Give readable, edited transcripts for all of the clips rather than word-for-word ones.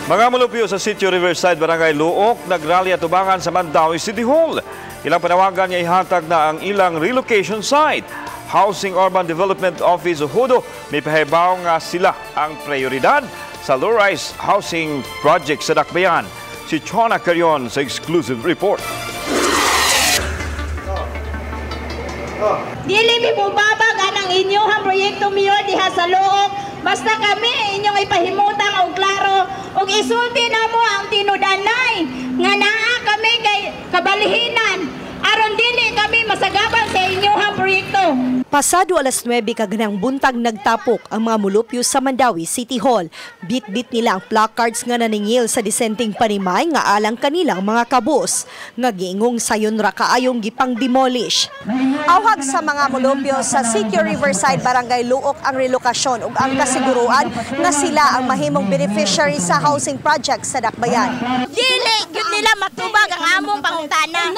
Mga mulupyo sa Sitio Riverside, Barangay Looc, nagrally atubangan sa Mandaue City Hall. Ilang panawagan nga ihatag na ang ilang relocation site. Housing Urban Development Office o HUDO may pahibaw nga sila ang prioridad sa low-rise housing project sa Dakbayan. Si Chona Carion sa exclusive report. Dili mi mubabag anang inyong proyekto, Mayor, diha sa Looc. Basta kami inyong ipahimutang og klaro ug isulti namo ang tinud-anay nga naa kami kay kabalihinan aron dili kami masagabal sa inyong proyekto. Pasado alas 9 kaganang buntag, nagtapok ang mga mulupyo sa Mandaue City Hall. Bit-bit nila ang placards nga naningil sa disenteng panimay nga alang kanilang mga kabus, nga giingong sayon ra kaayong gipang demolish. Awhag sa mga mulupyo sa Sitio Riverside, Barangay Looc ang relokasyon ug ang kasiguruan nga sila ang mahimong beneficiary sa housing project sa Dakbayan. Dili gyud nila matubag ang among pangutana.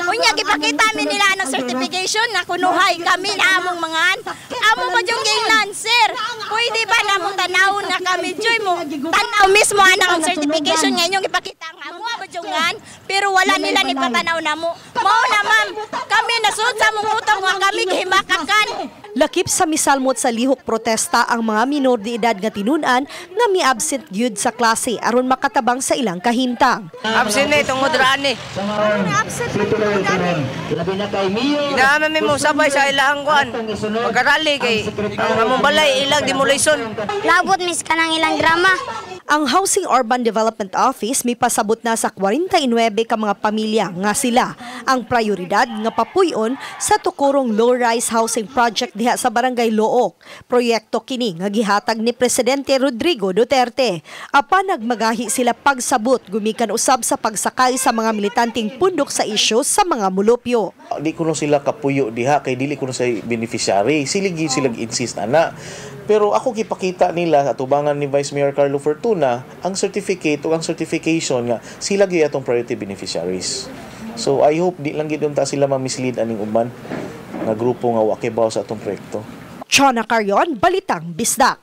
Unya gipakita mi nila ang certification nga kunuhay kami na among mga amo pa yung giingnan, "Sir, pwede ba namong tanawon nga kami joy mo tanaw mismo anang ang certification nga inyong ipakita ang amo ba ngan?" Pero wala nila ni patanaw namo. Mao na, ma'am, kami nasud sa among utok nga kami gihimakakan. Lakip sa misalmot sa lihok protesta ang mga minor de edad nga tinun-an nga mi-absent gyud sa klase aron makatabang sa ilang kahimtang. Absent na tungod raan eh. Absent man? Inaama mi mo sabay sa ilang kuan. Pagkarali kay ang among balay ilang demolition. Labot mis kanang ilang drama. Ang Housing Urban Development Office may pasabot na sa 49 ka mga pamilya nga sila ang prioridad nga papuyon sa tukurong low-rise housing project diha sa Barangay Looc. Proyekto kini nga gihatag ni Presidente Rodrigo Duterte. Apan nagmagahi sila pagsabot gumikan usab sa pagsakay sa mga militanteng pundok sa isyu sa mga mulupyo. Di kuno sila kapuyo diha kay dili kuno sa beneficiary. Sila gyud sila insist ana. Pero ako gipakita nila atubangan ni Vice Mayor Carlo Fortuna ang certificate o ang certification nga sila gyud atong priority beneficiaries. So I hope di lang gyud unta sila ma-mislead aning uban nga grupo nga wa kibaw sa atong proyekto. Chona Carion, Balitang Bisdak.